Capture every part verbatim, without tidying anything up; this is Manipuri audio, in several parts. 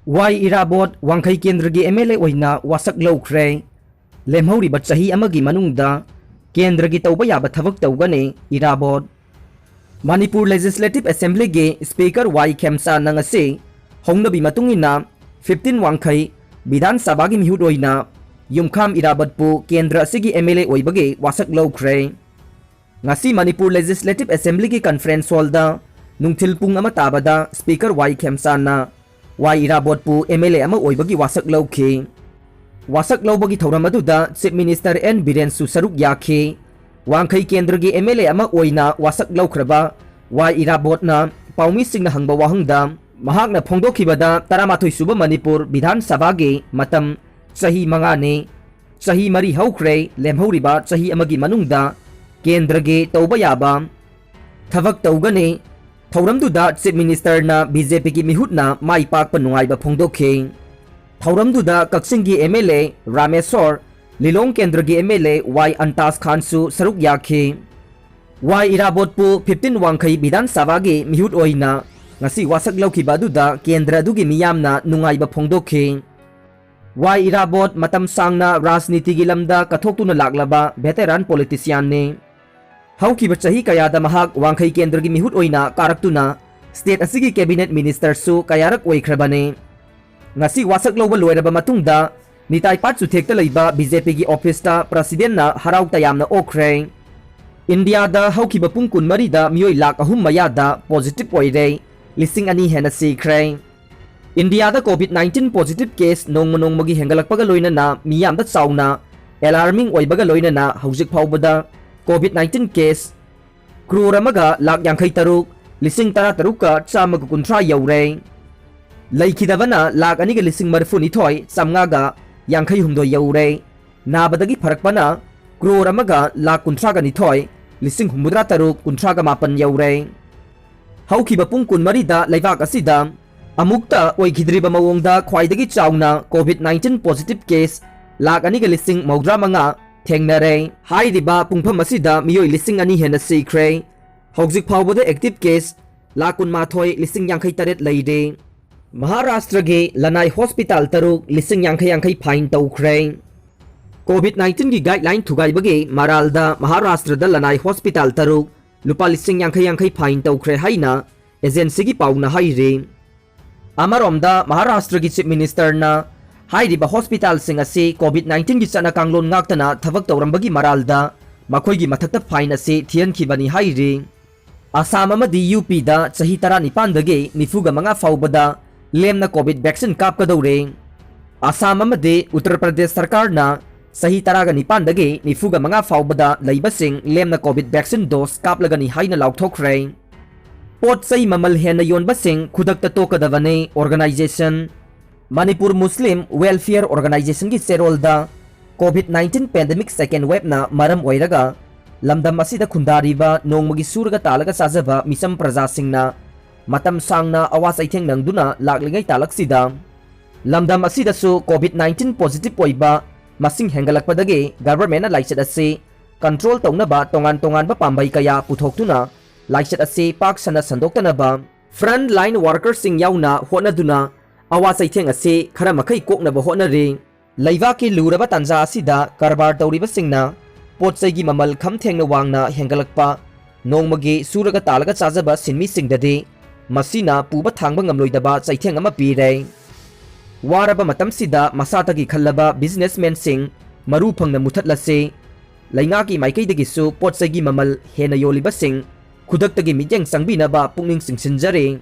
ꯋꯥꯏ ꯏꯔꯥꯕꯣꯠ ꯋꯥꯡꯈꯩ ꯀꯦꯟꯗ꯭ꯔꯒꯤ ꯑꯦꯝ ꯑꯦꯜ ꯑꯦ ꯑꯣꯏꯅ ꯋꯥꯁꯛ ꯂꯧꯈ꯭ꯔꯦ꯫ ꯂꯦꯝꯍꯧꯔꯤꯕ ꯆꯍꯤ ꯑꯃꯒꯤ ꯃꯅꯨꯡꯗ ꯀꯦꯟꯗ꯭ꯔꯒꯤ ꯇꯧꯕ ꯌꯥꯕ ꯊꯕꯛ ꯇꯧꯒꯅꯤ ꯏꯔꯥꯕꯣꯠ꯫ ꯃꯅꯤꯄꯨꯔ ꯂꯦꯖꯤꯁꯂꯦꯇꯤꯚ ꯑꯦꯁꯦꯝꯕ꯭ꯂꯤꯒꯤ ꯁ꯭ꯄꯤꯀꯔ ꯋꯥꯏ ꯈꯦꯝꯆꯥꯟꯅ ꯉꯁꯤ ꯍꯧꯅꯕꯤ ꯃꯇꯨꯡ ꯏꯟꯅ ꯐꯤꯐꯇꯤꯟ ꯋꯥꯡꯈꯩ ꯕꯤꯙꯥꯟ ꯁꯚꯥꯒꯤ ꯃꯤꯍꯨꯠ ꯑꯣꯏꯅ ꯌꯨꯝꯈꯥꯝ ꯏꯔꯥꯕꯠꯄꯨ ꯀꯦꯟꯗ꯭ꯔ ꯑꯁꯤꯒꯤ ꯑꯦꯝ ꯑꯦꯜ ꯑꯦ ꯑꯣꯏꯕꯒꯤ ꯋꯥꯁꯛ ꯂꯧꯈ꯭ꯔꯦ꯫ ꯉꯁꯤ ꯃꯅꯤꯄꯨꯔ ꯂꯦꯖꯤꯁꯂꯦꯇꯤꯚ ꯑꯦꯁꯦꯝꯕ꯭ꯂꯤꯒꯤ ꯀꯟꯐꯔꯦꯟꯁ ꯍꯣꯜꯗ ꯅꯨꯡꯊꯤꯜ ꯄꯨꯡ ꯑꯃ ꯇꯥꯕꯗ ꯁ꯭ꯄꯤꯀꯔ ꯋꯥꯏ ꯈꯦꯝꯆꯥꯟꯅ ꯋꯥꯏ ꯏꯔꯥꯕꯣꯠꯄꯨ ꯑꯦꯝ ꯑꯦꯜ ꯑꯦ ꯑꯃ ꯑꯣꯏꯕꯒꯤ ꯋꯥꯁꯛ ꯂꯧꯈꯤ꯫ ꯋꯥꯁꯛ ꯂꯧꯕꯒꯤ ꯊꯧꯔꯝ ꯑꯗꯨꯗ ꯆꯤꯐ ꯃꯤꯅꯤꯁꯇꯔ ꯑꯦꯟ ꯕꯤꯔꯦꯟꯁꯨ ꯁꯔꯨꯛ ꯌꯥꯈꯤ꯫ ꯋꯥꯡꯈꯩ ꯀꯦꯟꯗ꯭ꯔꯒꯤ ꯑꯦꯝ ꯑꯦꯜ ꯑꯦ ꯑꯃ ꯑꯣꯏꯅ ꯋꯥꯁꯛ ꯂꯧꯈ꯭ꯔꯕ ꯋꯥꯏ ꯏꯔꯥꯕꯣꯠꯅ ꯄꯥꯎꯃꯤꯁꯤꯡꯅ ꯍꯪꯕ ꯋꯥꯍꯪꯗ ꯃꯍꯥꯛꯅ ꯐꯣꯡꯗꯣꯛꯈꯤꯕꯗ ꯇꯔꯥꯃꯥꯊꯣꯏ ꯁꯨꯕ ꯃꯅꯤꯄꯨꯔ ꯕꯤꯙꯥꯟ ꯁꯚꯥꯒꯤ ꯃꯇꯝ ꯆꯍꯤ ꯃꯉꯥꯅꯤ꯫ ꯆꯍꯤ ꯃꯔꯤ ꯍꯧꯈ꯭ꯔꯦ, ꯂꯦꯝꯍꯧꯔꯤꯕ ꯆꯍꯤ ꯑꯃꯒꯤ ꯃꯅꯨꯡꯗ ꯀꯦꯟꯗ꯭ꯔꯒꯤ ꯇꯧꯕ ꯌꯥꯕ ꯊꯕꯛ ꯇꯧꯒꯅꯤ꯫ ꯊꯧꯔꯝꯗꯨꯗ ꯆꯤꯐ ꯃꯤꯅꯤꯁꯇꯔꯅ ꯕꯤ ꯖꯦ ꯄꯤꯒꯤ ꯃꯤꯍꯨꯠꯅ ꯃꯥꯏ ꯄꯥꯛꯄ ꯅꯨꯡꯉꯥꯏꯕ ꯐꯣꯡꯗꯣꯛꯈꯤ꯫ ꯊꯧꯔꯝꯗꯨꯗ ꯀꯛꯆꯤꯡꯒꯤ ꯑꯦꯝ ꯑꯦꯜ ꯑꯦ ꯔꯥꯃꯦꯁꯣꯔ, ꯂꯤꯂꯣꯡ ꯀꯦꯟꯗ꯭ꯔꯒꯤ ꯑꯦꯝ ꯑꯦꯜ ꯑꯦ ꯋꯥꯏ ꯑꯟꯇꯥꯖ ꯈꯥꯟꯁꯨ ꯁꯔꯨꯛ ꯌꯥꯈꯤ꯫ ꯋꯥꯏ ꯏꯔꯥꯕꯣꯠꯄꯨ ꯐꯤꯐꯇꯤꯟ ꯋꯥꯡꯈꯩ ꯕꯤꯙꯥꯟ ꯁꯚꯥꯒꯤ ꯃꯤꯍꯨꯠ ꯑꯣꯏꯅ ꯉꯁꯤ ꯋꯥꯁꯛ ꯂꯧꯈꯤꯕ ꯑꯗꯨꯗ ꯀꯦꯟꯗ꯭ꯔ ꯑꯗꯨꯒꯤ ꯃꯤꯌꯥꯝꯅ ꯅꯨꯡꯉꯥꯏꯕ ꯐꯣꯡꯗꯣꯛꯈꯤ꯫ ꯋꯥꯏ ꯏꯔꯥꯕꯣꯠ ꯃꯇꯝ ꯁꯥꯡꯅ ꯔꯥꯖꯅꯤꯇꯤꯒꯤ ꯂꯝꯗ ꯀꯠꯊꯣꯛꯇꯨꯅ ꯂꯥꯛꯂꯕ ꯚꯦꯇꯦꯔꯥꯟ ꯄꯣꯂꯤꯇꯤꯁꯤꯌꯥꯟꯅꯤ꯫ ꯍꯧꯈꯤꯕ ꯆꯍꯤ ꯀꯌꯥꯗ ꯃꯍꯥꯛ ꯋꯥꯡꯈꯩ ꯀꯦꯟꯗ꯭ꯔꯒꯤ ꯃꯤꯍꯨꯠ ꯑꯣꯏꯅ ꯀꯥꯔꯛꯇꯨꯅ ꯁ꯭ꯇꯦꯠ ꯑꯁꯤꯒꯤ ꯀꯦꯕꯤꯅꯦꯠ ꯃꯤꯅꯤꯁꯇꯔꯁꯨ ꯀꯌꯥꯔꯛ ꯑꯣꯏꯈ꯭ꯔꯕꯅꯤ꯫ ꯉꯁꯤ ꯋꯥꯁꯛ ꯂꯧꯕ ꯂꯣꯏꯔꯕ ꯃꯇꯨꯡꯗ ꯅꯤꯇꯥꯏ ꯄꯥꯠ ꯆꯨꯊꯦꯛꯇ ꯂꯩꯕ ꯕꯤ ꯖꯦ ꯄꯤꯒꯤ ꯑꯣꯐꯤꯁꯇ ꯄ꯭ꯔꯁꯤꯗꯦꯟꯅ ꯍꯔꯥꯎ ꯇꯌꯥꯝꯅ ꯑꯣꯛꯈ꯭ꯔꯦ꯫ ꯏꯟꯗꯤꯌꯥꯗ ꯍꯧꯈꯤꯕ ꯄꯨꯡ ꯀꯨꯟꯃꯔꯤꯗ ꯃꯤꯑꯣꯏ ꯂꯥꯈ ꯑꯍꯨꯝ ꯃꯌꯥꯗ ꯄꯣꯖꯤꯇꯤꯚ ꯑꯣꯏꯔꯦ, ꯂꯤꯁꯤꯡ ꯑꯅꯤ ꯍꯦꯟꯅ ꯁꯤꯈ꯭ꯔꯦ꯫ ꯏꯟꯗꯤꯌꯥꯗ ꯀꯣꯚꯤꯗ ꯅꯥꯏꯟꯇꯤꯟ ꯄꯣꯖꯤꯇꯤꯚ ꯀꯦꯁ ꯅꯣꯡꯃ ꯅꯣꯡꯃꯒꯤ ꯍꯦꯟꯒꯠꯂꯛꯄꯒ ꯂꯣꯏꯅꯅ ꯃꯤꯌꯥꯝꯗ ꯆꯥꯎꯅ ꯑꯦꯂꯥꯔꯃꯤꯡ ꯑꯣꯏꯕꯒ ꯂꯣꯏꯅꯅ ꯍꯧꯖꯤꯛ ꯐꯥꯎꯕꯗ ꯀꯣꯚꯤꯗ ꯅꯥꯏꯟꯇꯤꯟ ꯀꯦꯁ ꯀ꯭ꯔꯣꯔ ꯑꯃꯒ ꯂꯥꯈ ꯌꯥꯡꯈꯩ ꯇꯔꯨꯛ, ꯂꯤꯁꯤꯡ ꯇꯔꯥ ꯇꯔꯨꯛꯀ ꯆꯥꯝꯃꯒ ꯀꯨꯟꯊ꯭ꯔꯥ ꯌꯧꯔꯦ꯫ ꯂꯩꯈꯤꯗꯕꯅ ꯂꯥꯈ ꯑꯅꯤꯒ ꯂꯤꯁꯤꯡ ꯃꯔꯤꯐꯨ ꯅꯤꯊꯣꯏ ꯆꯥꯝꯃꯉꯥꯒ ꯌꯥꯡꯈꯩ ꯍꯨꯝꯗꯣꯏ ꯌꯧꯔꯦ꯫ ꯅꯥꯕꯗꯒꯤ ꯐꯔꯛꯄꯅ ꯀ꯭ꯔꯣꯔ ꯑꯃꯒ ꯂꯥꯈ ꯀꯨꯟꯊ꯭ꯔꯥꯒ ꯅꯤꯊꯣꯏ, ꯂꯤꯁꯤꯡ ꯍꯨꯝꯐꯨꯇꯔꯥ ꯇꯔꯨꯛ ꯀꯨꯟꯊ꯭ꯔꯥꯒ ꯃꯥꯄꯟ ꯌꯧꯔꯦ꯫ ꯍꯧꯈꯤꯕ ꯄꯨꯡ ꯀꯨꯟꯃꯔꯤꯗ ꯂꯩꯕꯥꯛ ꯑꯁꯤꯗ ꯑꯃꯨꯛꯇ ꯑꯣꯏꯈꯤꯗ꯭ꯔꯤꯕ ꯃꯑꯣꯡꯗ ꯈ꯭ꯋꯥꯏꯗꯒꯤ ꯆꯥꯎꯅ Covid nineteen positive case lakh ꯑꯅꯤꯒ ꯂꯤꯁꯤꯡ ꯃꯧꯗ꯭ꯔꯥ ꯃꯉꯥ ꯊꯦꯡꯅꯔꯦ꯫ ꯍꯥꯏꯔꯤꯕ ꯄꯨꯡꯐꯝ ꯑꯁꯤꯗ ꯃꯤꯑꯣꯏ ꯂꯤꯁꯤꯡ ꯑꯅꯤ ꯍꯦꯟꯅ ꯁꯤꯈ꯭ꯔꯦ꯫ ꯍꯧꯖꯤꯛ ꯐꯥꯎꯕꯗ ꯑꯦꯛꯇꯤꯚ ꯀꯦꯁ ꯂꯥꯈ ꯀꯨꯟꯃꯥꯊꯣꯏ ꯂꯤꯁꯤꯡ ꯌꯥꯡꯈꯩ ꯇꯔꯦꯠ ꯂꯩꯔꯦ꯫ ꯃꯍꯥꯔꯥꯁꯇ꯭ꯔꯒꯤ ꯂꯅꯥꯏ ꯍꯣꯁꯄꯤꯇꯥꯜ ꯇꯔꯨꯛ ꯂꯤꯁꯤꯡ ꯌꯥꯡꯈꯩ ꯌꯥꯡꯈꯩ ꯐꯥꯏꯟ ꯇꯧꯈ꯭ꯔꯦ꯫ ꯀꯣꯚꯤꯗ ꯅꯥꯏꯟꯇꯤꯟꯒꯤ ꯒꯥꯏꯗꯂꯥꯏꯟ ꯊꯨꯒꯥꯏꯕꯒꯤ ꯃꯔꯥꯜꯗ ꯃꯍꯥꯔꯥꯁꯇ꯭ꯔꯗ ꯂꯅꯥꯏ ꯍꯣꯁꯄꯤꯇꯥꯜ ꯇꯔꯨꯛ ꯂꯨꯄꯥ ꯂꯤꯁꯤꯡ ꯌꯥꯡꯈꯩ ꯌꯥꯡꯈꯩ ꯐꯥꯏꯟ ꯇꯧꯈ꯭ꯔꯦ ꯍꯥꯏꯅ ꯑꯦꯖꯦꯟꯁꯤꯒꯤ ꯄꯥꯎꯅ ꯍꯥꯏꯔꯤ꯫ ꯑꯃꯔꯣꯝꯗ ꯃꯍꯥꯔꯥꯁꯇ꯭ꯔꯒꯤ ꯆꯤꯐ ꯃꯤꯅꯤꯁꯇꯔꯅ ꯍꯥꯏꯔꯤꯕ ꯍꯣꯁꯄꯤꯇꯥꯜꯁꯤꯡ ꯑꯁꯤ ꯀꯣꯚꯤꯗ ꯅꯥꯏꯟꯇꯤꯟꯒꯤ ꯆꯠꯅ ꯀꯥꯡꯂꯣꯟ ꯉꯥꯛꯇꯅ ꯊꯕꯛ ꯇꯧꯔꯝꯕꯒꯤ ꯃꯔꯥꯜꯗ ꯃꯈꯣꯏꯒꯤ ꯃꯊꯛꯇ ꯐꯥꯏꯟ ꯑꯁꯤ ꯊꯤꯍꯟꯈꯤꯕꯅꯤ ꯍꯥꯏꯔꯤ꯫ ꯑꯁꯥꯝ ꯑꯃꯗꯤ ꯌꯨ ꯄꯤꯗ ꯆꯍꯤ ꯇꯔꯥꯅꯤꯄꯥꯟꯗꯒꯤ ꯅꯤꯐꯨꯒ ꯃꯉꯥ ꯐꯥꯎꯕꯗ ꯂꯦꯝꯅ ꯀꯣꯚꯤꯗ ꯚꯦꯛꯁꯤꯟ ꯀꯥꯞꯀꯗꯧꯔꯦ꯫ ꯑꯁꯥꯝ ꯑꯃꯗꯤ ꯎꯠꯇꯔ ꯄ꯭ꯔꯗꯦꯁ ꯁꯔꯀꯥꯔꯅ ꯆꯍꯤ ꯇꯔꯥꯒ ꯅꯤꯄꯥꯟꯗꯒꯤ ꯅꯤꯐꯨꯒ ꯃꯉꯥ ꯐꯥꯎꯕꯗ ꯂꯩꯕꯁꯤꯡ ꯂꯦꯝꯅ ꯀꯣꯚꯤꯗ ꯚꯦꯛꯁꯤꯟ ꯗꯣꯁ ꯀꯥꯞꯂꯒꯅꯤ ꯍꯥꯏꯅ ꯂꯥꯎꯊꯣꯛꯈ꯭ꯔꯦ꯫ ꯄꯣꯠ ꯆꯩ ꯃꯃꯜ ꯍꯦꯟꯅ ꯌꯣꯟꯕꯁꯤꯡ ꯈꯨꯗꯛꯇ ꯇꯣꯛꯀꯗꯕꯅꯤ꯫ ꯑꯣꯔꯒꯅꯥꯏꯖꯦꯁꯟ ꯃꯅꯤꯄꯨꯔ ꯃꯨꯁꯂꯤꯝ ꯋꯦꯜꯐꯤꯌꯔ ꯑꯣꯔꯒꯅꯥꯏꯖꯦꯁꯟꯒꯤ ꯆꯦꯔꯣꯜꯗ ꯀꯣꯚꯤꯗ ꯅꯥꯏꯟꯇꯤꯟ ꯄꯦꯟꯗꯦꯃꯤꯛ ꯁꯦꯀꯦꯟ ꯋꯦꯕꯅ ꯃꯔꯝ ꯑꯣꯏꯔꯒ ꯂꯝꯗꯝ ꯑꯁꯤꯗ ꯈꯨꯟꯗꯥꯔꯤꯕ ꯅꯣꯡꯃꯒꯤ ꯁꯨꯔꯒ ꯇꯥꯜꯂꯒ ꯆꯥꯖꯕ ꯃꯤꯆꯝ ꯄ꯭ꯔꯖꯥꯁꯤꯡꯅ ꯃꯇꯝ ꯁꯥꯡꯅ ꯑꯋꯥ ꯆꯩꯊꯦꯡ ꯅꯪꯗꯨꯅ ꯂꯥꯛꯂꯤꯉꯩ ꯇꯥꯂꯛꯁꯤꯗ ꯂꯝꯗꯝ ꯑꯁꯤꯗꯁꯨ ꯀꯣꯚꯤꯗ ꯅꯥꯏꯟꯇꯤꯟ ꯄꯣꯖꯤꯇꯤꯚ ꯑꯣꯏꯕ ꯃꯁꯤꯡ ꯍꯦꯟꯒꯠꯂꯛꯄꯗꯒꯤ ꯒꯚꯔꯟꯃꯦꯟꯠꯅ ꯂꯥꯏꯆꯠ ꯑꯁꯤ ꯀꯟꯇ꯭ꯔꯣꯜ ꯇꯧꯅꯕ ꯇꯣꯉꯥꯟ ꯇꯣꯉꯥꯟꯕ ꯄꯥꯝꯕꯩ ꯀꯌꯥ ꯄꯨꯊꯣꯛꯇꯨꯅ ꯂꯥꯏꯆꯠ ꯑꯁꯤ ꯄꯥꯛ ꯁꯟꯅ ꯁꯟꯗꯣꯛꯇꯅꯕ ꯐ꯭ꯔꯟꯠ ꯂꯥꯏꯟ ꯋꯥꯔꯀꯔꯁꯤꯡ ꯌꯥꯎꯅ ꯍꯣꯠꯅꯗꯨꯅ ꯑꯋꯥ ꯆꯩꯊꯦꯡ ꯑꯁꯤ ꯈꯔ ꯃꯈꯩ ꯀꯣꯛꯅꯕ ꯍꯣꯠꯅꯔꯤ꯫ ꯂꯩꯕꯥꯛꯀꯤ ꯂꯨꯔꯕ ꯇꯥꯟꯖꯥ ꯑꯁꯤꯗ ꯀꯔꯕꯥꯔ ꯇꯧꯔꯤꯕꯁꯤꯡꯅ ꯄꯣꯠ ꯆꯩꯒꯤ ꯃꯃꯜ ꯈꯝ ꯊꯦꯡꯅ ꯋꯥꯡꯅ ꯍꯦꯟꯒꯠꯂꯛꯄ, ꯅꯣꯡꯃꯒꯤ ꯁꯨꯔꯒ ꯇꯥꯜꯂꯒ ꯆꯥꯖꯕ ꯁꯤꯟꯃꯤꯁꯤꯡꯗꯗꯤ ꯃꯁꯤꯅ ꯄꯨꯕ ꯊꯥꯡꯕ ꯉꯝꯂꯣꯏꯗꯕ ꯆꯩꯊꯦꯡ ꯑꯃ ꯄꯤꯔꯦ꯫ ꯋꯥꯔꯕ ꯃꯇꯝꯁꯤꯗ ꯃꯁꯥꯇꯒꯤ ꯈꯜꯂꯕ ꯕꯤꯖꯤꯅꯦꯁꯃꯦꯟꯁꯤꯡ ꯃꯔꯨ ꯐꯪꯅ ꯃꯨꯊꯠꯂꯁꯤ꯫ ꯂꯩꯉꯥꯛꯀꯤ ꯃꯥꯏꯀꯩꯗꯒꯤꯁꯨ ꯄꯣꯠ ꯆꯩꯒꯤ ꯃꯃꯜ ꯍꯦꯟꯅ ꯌꯣꯜꯂꯤꯕꯁꯤꯡ ꯈꯨꯗꯛꯇꯒꯤ ꯃꯤꯠꯌꯦꯡ ꯆꯪꯕꯤꯅꯕ ꯄꯨꯛꯅꯤꯡ ꯆꯤꯡꯁꯤꯟꯖꯔꯤ꯫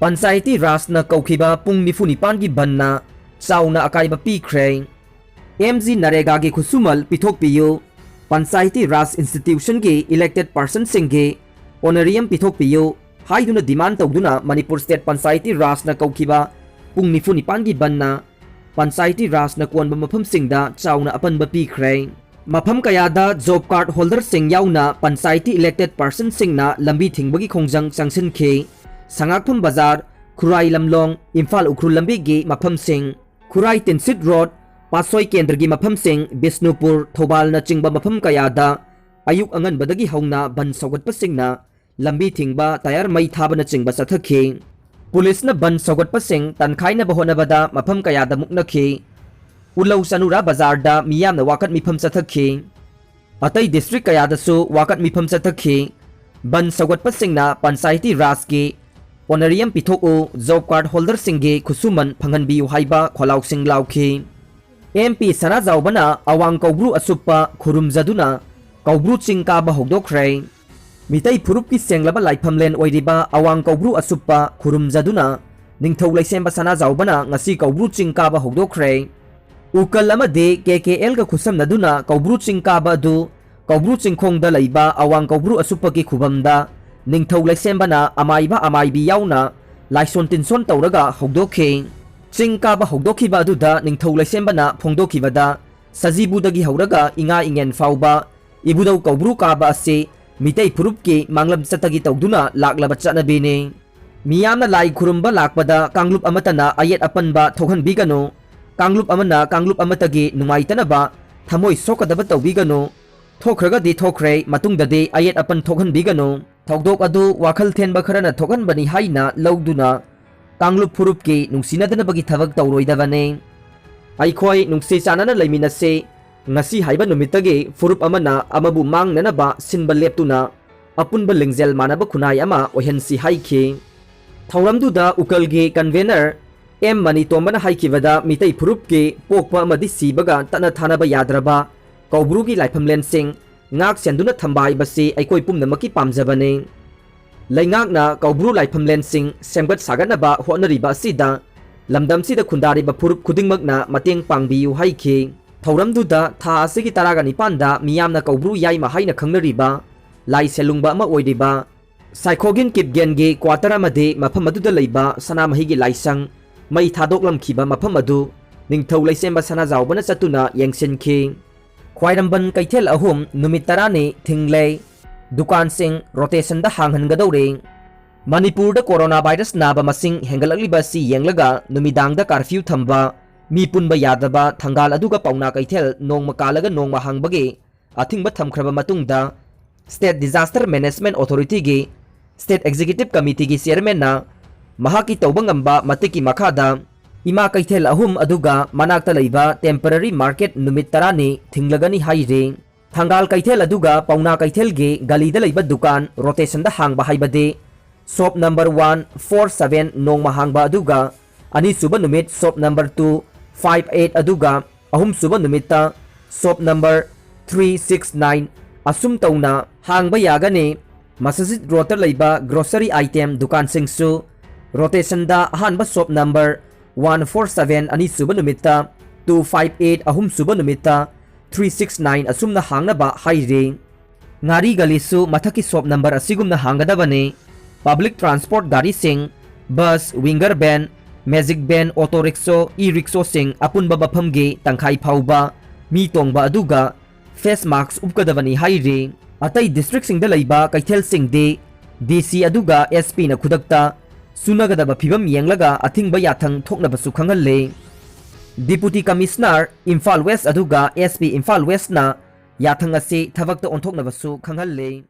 ꯄꯟꯆꯥꯌꯇꯤ ꯔꯥꯖꯅ ꯀꯧꯈꯤꯕ ꯄꯨꯡ ꯅꯤꯐꯨ ꯅꯤꯄꯥꯟꯒꯤ ꯕꯟꯅ ꯆꯥꯎꯅ ꯑꯀꯥꯏꯕ ꯄꯤꯈ꯭ꯔꯦ꯫ ꯑꯦꯝ ꯖꯤ ꯅꯔꯦꯒꯥꯒꯤ ꯈꯨꯠꯁꯨꯃꯜ ꯄꯤꯊꯣꯛꯄꯤꯌꯨ, ꯄꯟꯆꯥꯌꯇꯤ ꯔꯥꯖ ꯏꯟꯁꯇꯤꯇ꯭ꯌꯨꯁꯟꯒꯤ ꯏꯂꯦꯛꯇꯦꯗ ꯄꯔꯁꯟꯁꯤꯡꯒꯤ ꯑꯣꯅꯔꯤꯌꯝ ꯄꯤꯊꯣꯛꯄꯤꯌꯨ ꯍꯥꯏꯗꯨꯅ ꯗꯤꯃꯥꯟ ꯇꯧꯗꯨꯅ ꯃꯅꯤꯄꯨꯔ ꯁ꯭ꯇꯦꯠ ꯄꯟꯆꯥꯌꯇꯤ ꯔꯥꯖꯅ ꯀꯧꯈꯤꯕ ꯄꯨꯡ ꯅꯤꯐꯨ ꯅꯤꯄꯥꯟꯒꯤ ꯕꯟꯅ ꯄꯟꯆꯥꯌꯇꯤ ꯔꯥꯖꯅ ꯀꯣꯟꯕ ꯃꯐꯝꯁꯤꯡꯗ ꯆꯥꯎꯅ ꯑꯄꯟꯕ ꯄꯤꯈ꯭ꯔꯦ꯫ ꯃꯐꯝ ꯀꯌꯥꯗ ꯖꯣꯕ ꯀꯥꯔꯗ ꯍꯣꯜꯗꯔꯁꯤꯡ ꯌꯥꯎꯅ ꯄꯟꯆꯥꯌꯇꯤ ꯏꯂꯦꯛꯇꯦꯗ ꯄꯔꯁꯟꯁꯤꯡꯅ ꯂꯝꯕꯤ ꯊꯤꯡꯕꯒꯤ ꯈꯣꯡꯖꯪ ꯆꯪꯁꯤꯟꯈꯤ꯫ ꯁꯉꯥꯛꯐꯝ ꯕꯖꯥꯔ, ꯈꯨꯔꯥꯏ ꯂꯝꯂꯣꯡ, ꯏꯝꯐꯥꯜ ꯎꯈ꯭ꯔꯨꯜ ꯂꯝꯕꯤꯒꯤ ꯃꯐꯝꯁꯤꯡ, ꯈꯨꯔꯥꯏ ꯇꯤꯟꯁꯤꯠ ꯔꯣꯗ, ꯄꯥꯠꯁꯣꯏ ꯀꯦꯟꯗ꯭ꯔꯒꯤ ꯃꯐꯝꯁꯤꯡ, ꯕꯤꯁꯅꯨꯄꯨꯔ, ꯊꯧꯕꯥꯜꯅꯆꯤꯡꯕ ꯃꯐꯝ ꯀꯌꯥꯗ ꯑꯌꯨꯛ ꯑꯉꯟꯕꯗꯒꯤ ꯍꯧꯅ ꯕꯟ ꯁꯧꯒꯠꯄꯁꯤꯡꯅ ꯂꯝꯕꯤ ꯊꯤꯡꯕ, ꯇꯥꯌꯔ ꯃꯩ ꯊꯥꯕꯅꯆꯤꯡꯕ ꯆꯠꯊꯈꯤ꯫ ꯄꯨꯂꯤꯁꯅ ꯕꯟ ꯁꯧꯒꯠꯄꯁꯤꯡ ꯇꯟꯈꯥꯏꯅꯕ ꯍꯣꯠꯅꯕꯗ ꯃꯐꯝ ꯀꯌꯥꯗ ꯃꯨꯛꯅꯈꯤ꯫ ꯎꯂꯧ ꯆꯅꯨꯔꯥ ꯕꯖꯥꯔꯗ ꯃꯤꯌꯥꯝꯅ ꯋꯥꯀꯠ ꯃꯤꯐꯝ ꯆꯠꯊꯈꯤ꯫ ꯑꯇꯩ ꯗꯤꯁꯇ꯭ꯔꯤꯛ ꯀꯌꯥꯗꯁꯨ ꯋꯥꯀꯠ ꯃꯤꯐꯝ ꯆꯠꯊꯈꯤ꯫ ꯕꯟ ꯁꯧꯒꯠꯄꯁꯤꯡꯅ ꯄꯟꯆꯥꯌꯇꯤ ꯔꯥꯖꯀꯤ ꯑꯣꯅꯔꯤꯌꯝ ꯄꯤꯊꯣꯛꯎ, ꯖꯣꯕ ꯀꯥꯔꯗ ꯍꯣꯜꯗꯔꯁꯤꯡꯒꯤ ꯈꯨꯠꯁꯨꯃꯟ ꯐꯪꯍꯟꯕꯤꯌꯨ ꯍꯥꯏꯕ ꯈꯣꯜꯂꯥꯎꯁꯤꯡ ꯂꯥꯎꯈꯤ꯫ ꯑꯦꯝ ꯄꯤ ꯁꯅꯥꯖꯥꯎꯕꯅ ꯑꯋꯥꯡ ꯀꯧꯕ꯭ꯔꯨ ꯑꯁꯨꯞꯄ ꯈꯨꯔꯨꯝꯖꯗꯨꯅ ꯀꯧꯕ꯭ꯔꯨ ꯆꯤꯡ ꯀꯥꯕ ꯍꯧꯗꯣꯛꯈ꯭ꯔꯦ꯫ ꯃꯤꯇꯩ ꯐꯨꯔꯨꯞꯀꯤ ꯁꯦꯡꯂꯕ ꯂꯥꯏꯐꯝꯂꯦꯟ ꯑꯣꯏꯔꯤꯕ ꯑꯋꯥꯡ ꯀꯧꯕ꯭ꯔꯨ ꯑꯁꯨꯞꯄ ꯈꯨꯔꯨꯝꯖꯗꯨꯅ ꯅꯤꯡꯊꯧ ꯂꯩꯁꯦꯝꯕ ꯁꯅꯥꯖꯥꯎꯕꯅ ꯉꯁꯤ ꯀꯧꯕ꯭ꯔꯨ ꯆꯤꯡ ꯀꯥꯕ ꯍꯧꯗꯣꯛꯈ꯭ꯔꯦ꯫ ꯎꯀꯜ ꯑꯃꯗꯤ ꯀꯦ ꯀꯦ ꯑꯦꯜꯒ ꯈꯨꯠꯁꯝꯅꯗꯨꯅ ꯀꯧꯕ꯭ꯔꯨ ꯆꯤꯡ ꯀꯥꯕ ꯑꯗꯨ ꯀꯧꯕ꯭ꯔꯨ ꯆꯤꯡꯈꯣꯡꯗ ꯂꯩꯕ ꯑꯋꯥꯡ ꯀꯧꯕ꯭ꯔꯨ ꯑꯁꯨꯞꯄꯒꯤ ꯈꯨꯕꯝꯗ ꯅꯤꯡꯊꯧ ꯂꯩꯁꯦꯝꯕꯅ ꯑꯃꯥꯏꯕ ꯑꯃꯥꯏꯕꯤ ꯌꯥꯎꯅ ꯂꯥꯏꯁꯣꯟ ꯇꯤꯟꯁꯣꯟ ꯇꯧꯔꯒ ꯍꯧꯗꯣꯛꯈꯤ꯫ ꯆꯤꯡ ꯀꯥꯕ ꯍꯧꯗꯣꯛꯈꯤꯕ ꯑꯗꯨꯗ ꯅꯤꯡꯊꯧ ꯂꯩꯁꯦꯝꯕꯅ ꯐꯣꯡꯗꯣꯛꯈꯤꯕꯗ, ꯁꯖꯤꯕꯨꯗꯒꯤ ꯍꯧꯔꯒ ꯏꯉꯥ ꯏꯉꯦꯟ ꯐꯥꯎꯕ ꯏꯕꯨꯙꯧ ꯀꯧꯕ꯭ꯔꯨ ꯀꯥꯕ ꯑꯁꯤ ꯃꯤꯇꯩ ꯐꯨꯔꯨꯞꯀꯤ ꯃꯥꯡꯂꯝ ꯆꯠꯇꯒꯤ ꯇꯧꯗꯨꯅ ꯂꯥꯛꯂꯕ ꯆꯠꯅꯕꯤꯅꯤ꯫ ꯃꯤꯌꯥꯝꯅ ꯂꯥꯏ ꯈꯨꯔꯨꯝꯕ ꯂꯥꯛꯄꯗ ꯀꯥꯡꯂꯨꯞ ꯑꯃꯠꯇꯅ ꯑꯌꯦꯠ ꯑꯄꯟꯕ ꯊꯣꯛꯍꯟꯕꯤꯒꯅꯨ꯫ ꯀꯥꯡꯂꯨꯞ ꯑꯃꯅ ꯀꯥꯡꯂꯨꯞ ꯑꯃꯠꯇꯒꯤ ꯅꯨꯡꯉꯥꯏꯇꯅꯕ ꯊꯃꯣꯏ ꯁꯣꯛꯀꯗꯕ ꯇꯧꯕꯤꯒꯅꯨ꯫ ꯊꯣꯛꯈ꯭ꯔꯒꯗꯤ ꯊꯣꯛꯈ꯭ꯔꯦ, ꯃꯇꯨꯡꯗꯗꯤ ꯑꯌꯦꯠ ꯑꯄꯟ ꯊꯣꯛꯍꯟꯕꯤꯒꯅꯨ꯫ ꯊꯧꯗꯣꯛ ꯑꯗꯨ ꯋꯥꯈꯜ ꯊꯦꯟꯕ ꯈꯔꯅ ꯊꯣꯛꯍꯟꯕꯅꯤ ꯍꯥꯏꯅ ꯂꯧꯗꯨꯅ ꯀꯥꯡꯂꯨꯞ ꯐꯨꯔꯨꯞꯀꯤ ꯅꯨꯡꯁꯤꯅꯗꯅꯕꯒꯤ ꯊꯕꯛ ꯇꯧꯔꯣꯏꯗꯕꯅꯤ꯫ ꯑꯩꯈꯣꯏ ꯅꯨꯡꯁꯤ ꯆꯥꯟꯅꯅ ꯂꯩꯃꯤꯟꯅꯁꯤ꯫ ꯉꯁꯤ ꯍꯥꯏꯕ ꯅꯨꯃꯤꯠꯇꯒꯤ ꯐꯨꯔꯨꯞ ꯑꯃꯅ ꯑꯃꯕꯨ ꯃꯥꯡꯅꯅꯕ ꯁꯤꯟꯕ ꯂꯦꯞꯇꯨꯅ ꯑꯄꯨꯟꯕ ꯂꯤꯡꯖꯦꯜ ꯃꯥꯟꯅꯕ ꯈꯨꯟꯅꯥꯏ ꯑꯃ ꯑꯣꯏꯍꯟꯁꯤ ꯍꯥꯏꯈꯤ꯫ ꯊꯧꯔꯝꯗꯨꯗ ꯎꯀꯜꯒꯤ ꯀꯟꯚꯦꯅꯔ ꯑꯦꯝ ꯃꯅꯤꯇꯣꯝꯕꯅ ꯍꯥꯏꯈꯤꯕꯗ, ꯃꯤꯇꯩ ꯐꯨꯔꯨꯞꯀꯤ ꯄꯣꯛꯄ ꯑꯃꯗꯤ ꯁꯤꯕꯒ ꯇꯠꯅ ꯊꯥꯅꯕ ꯌꯥꯗ꯭ꯔꯕ ꯀꯧꯕ꯭ꯔꯨꯒꯤ ꯂꯥꯏꯐꯝꯂꯦꯟꯁꯤꯡ ꯉꯥꯛ ꯁꯦꯟꯗꯨꯅ ꯊꯝꯕ ꯍꯥꯏꯕꯁꯤ ꯑꯩꯈꯣꯏ ꯄꯨꯝꯅꯃꯛꯀꯤ ꯄꯥꯝꯖꯕꯅꯤ꯫ ꯂꯩꯉꯥꯛꯅ ꯀꯧꯕ꯭ꯔꯨ ꯂꯥꯏꯐꯝꯂꯦꯟꯁꯤꯡ ꯁꯦꯝꯒꯠ ꯁꯥꯒꯠꯅꯕ ꯍꯣꯠꯅꯔꯤꯕ ꯑꯁꯤꯗ ꯂꯝꯗꯝꯁꯤꯗ ꯈꯨꯟꯗꯥꯔꯤꯕ ꯐꯨꯔꯨꯞ ꯈꯨꯗꯤꯡꯃꯛꯅ ꯃꯇꯦꯡ ꯄꯥꯡꯕꯤꯌꯨ ꯍꯥꯏꯈꯤ꯫ ꯊꯧꯔꯝꯗꯨꯗ ꯊꯥ ꯑꯁꯤꯒꯤ ꯇꯔꯥꯒ ꯅꯤꯄꯥꯟꯗ ꯃꯤꯌꯥꯝꯅ ꯀꯧꯕ꯭ꯔꯨ ꯌꯥꯏꯃ ꯍꯥꯏꯅ ꯈꯪꯅꯔꯤꯕ ꯂꯥꯏ ꯁꯦꯂꯨꯡꯕ ꯑꯃ ꯑꯣꯏꯔꯤꯕ ꯁꯥꯏꯈꯣꯒꯤꯟ ꯀꯤꯞꯒꯦꯟꯒꯤ ꯀ꯭ꯋꯥꯇꯔ ꯑꯃꯗꯤ ꯃꯐꯝ ꯑꯗꯨꯗ ꯂꯩꯕ ꯁꯅꯥꯃꯍꯤꯒꯤ ꯂꯥꯏꯁꯪ ꯃꯩ ꯊꯥꯗꯣꯛꯂꯝꯈꯤꯕ ꯃꯐꯝ ꯑꯗꯨ ꯅꯤꯡꯊꯧ ꯂꯩꯁꯦꯝꯕ ꯁꯅꯥꯖꯥꯎꯕꯅ ꯆꯠꯇꯨꯅ ꯌꯦꯡꯁꯤꯟꯈꯤ꯫ ꯈ꯭ꯋꯥꯏꯔꯝꯕꯟ ꯀꯩꯊꯦꯜ ꯑꯍꯨꯝ ꯅꯨꯃꯤꯠ ꯇꯔꯥꯅꯤ ꯊꯤꯡꯂꯦ꯫ ꯗꯨꯀꯥꯟꯁꯤꯡ ꯔꯣꯇꯦꯁꯟꯗ ꯍꯥꯡꯍꯟꯒꯗꯧꯔꯦ꯫ ꯃꯅꯤꯄꯨꯔꯗ ꯀꯣꯔꯣꯅꯥ ꯚꯥꯏꯔꯁ ꯅꯥꯕ ꯃꯁꯤꯡ ꯍꯦꯟꯒꯠꯂꯛꯂꯤꯕ ꯑꯁꯤ ꯌꯦꯡꯂꯒ ꯅꯨꯃꯤꯗꯥꯡꯗ ꯀꯥꯔꯐ꯭ꯌꯨ ꯊꯝꯕ, ꯃꯤ ꯄꯨꯟꯕ ꯌꯥꯗꯕ ꯊꯪꯒꯥꯜ ꯑꯗꯨꯒ ꯄꯥꯎꯅꯥ ꯀꯩꯊꯦꯜ ꯅꯣꯡꯃ ꯀꯥꯜꯂꯒ ꯅꯣꯡꯃ ꯍꯥꯡꯕꯒꯤ ꯑꯊꯤꯡꯕ ꯊꯝꯈ꯭ꯔꯕ ꯃꯇꯨꯡꯗ, ꯁ꯭ꯇꯦꯠ ꯗꯤꯖꯥꯁꯇꯔ ꯃꯦꯅꯦꯖꯃꯦꯟꯠ ꯑꯣꯊꯣꯔꯤꯇꯤꯒꯤ ꯁ꯭ꯇꯦꯠ ꯑꯦꯛꯖꯤꯀ꯭ꯌꯨꯇꯤꯚ ꯀꯃꯤꯇꯤꯒꯤ ꯆꯤꯌꯔꯃꯦꯟꯅ ꯃꯍꯥꯛꯀꯤ ꯇꯧꯕ ꯉꯝꯕ ꯃꯇꯤꯛꯀꯤ ꯃꯈꯥꯗ ꯏꯃꯥ ꯀꯩꯊꯦꯜ ꯑꯍꯨꯝ ꯑꯗꯨꯒ ꯃꯅꯥꯛꯇ ꯂꯩꯕ temporary market ꯅꯨꯃꯤꯠ ꯇꯔꯥꯅꯤ ꯊꯤꯡꯂꯒꯅꯤ ꯍꯥꯏꯔꯤ꯫ ꯊꯪꯒꯥꯜ ꯀꯩꯊꯦꯜ ꯑꯗꯨꯒ ꯄꯥꯎꯅꯥ ꯀꯩꯊꯦꯜꯒꯤ ꯒꯂꯤꯗ ꯂꯩꯕ ꯗꯨꯀꯥꯟ rotationꯗ ꯍꯥꯡꯕ ꯍꯥꯏꯕꯗꯤ shop number one four seven ꯅꯣꯡꯃ ꯍꯥꯡꯕ ꯑꯗꯨꯒ ꯑꯅꯤꯁꯨꯕ ꯅꯨꯃꯤꯠ shop number two five eight ꯑꯗꯨꯒ ꯑꯍꯨꯝꯁꯨꯕ ꯅꯨꯃꯤꯠꯇ shop number three six nine ꯑꯁꯨꯝ ꯇꯧꯅ ꯍꯥꯡꯕ ꯌꯥꯒꯅꯤ꯫ ꯃꯁꯖꯤꯗ ꯔꯣꯗꯇ ꯂꯩꯕ grocery item ꯗꯨꯀꯥꯟꯁꯤꯡꯁꯨ rotationꯗ ꯑꯍꯥꯟꯕ shop number one four seven ꯑꯅꯤꯁꯨꯕ ꯅꯨꯃꯤꯠꯇ, two five eight ꯑꯍꯨꯝꯁꯨꯕ ꯅꯨꯃꯤꯠꯇ, three six nine ꯑꯁꯨꯝꯅ ꯍꯥꯡꯅꯕ ꯍꯥꯏꯔꯤ꯫ ꯉꯥꯔꯤ ꯒꯂꯤꯁꯨ ꯃꯊꯛꯀꯤ shop number ꯑꯁꯤꯒꯨꯝꯅ ꯍꯥꯡꯒꯗꯕꯅꯤ꯫ Public transport ꯒꯥꯔꯤꯁꯤꯡ, bus, winger van, magic van, auto rickshaw, e-rickshawꯁꯤꯡ ꯑꯄꯨꯟꯕ ꯃꯐꯝꯒꯤ ꯇꯪꯈꯥꯏ ꯐꯥꯎꯕ ꯃꯤ ꯇꯣꯡꯕ ꯑꯗꯨꯒ face mask ꯎꯞꯀꯗꯕꯅꯤ ꯍꯥꯏꯔꯤ꯫ ꯑꯇꯩ districtꯁꯤꯡꯗ ꯂꯩꯕ ꯀꯩꯊꯦꯜꯁꯤꯡꯗꯤ DC ꯑꯗꯨꯒ SPꯅ ꯈꯨꯗꯛꯇ ꯆꯨꯅꯒꯗꯕ ꯐꯤꯕꯝ ꯌꯦꯡꯂꯒ ꯑꯊꯤꯡꯕ ꯌꯥꯊꯪ ꯊꯣꯛꯅꯕꯁꯨ ꯈꯪꯍꯜꯂꯤ꯫ Deputy Commissioner ꯏꯝꯐꯥꯜ West ꯑꯗꯨꯒ SP ꯏꯝꯐꯥꯜ Westꯅ ꯌꯥꯊꯪ ꯑꯁꯤ ꯊꯕꯛꯇ ꯑꯣꯟꯊꯣꯛꯅꯕꯁꯨ ꯈꯪꯍꯜꯂꯤ꯫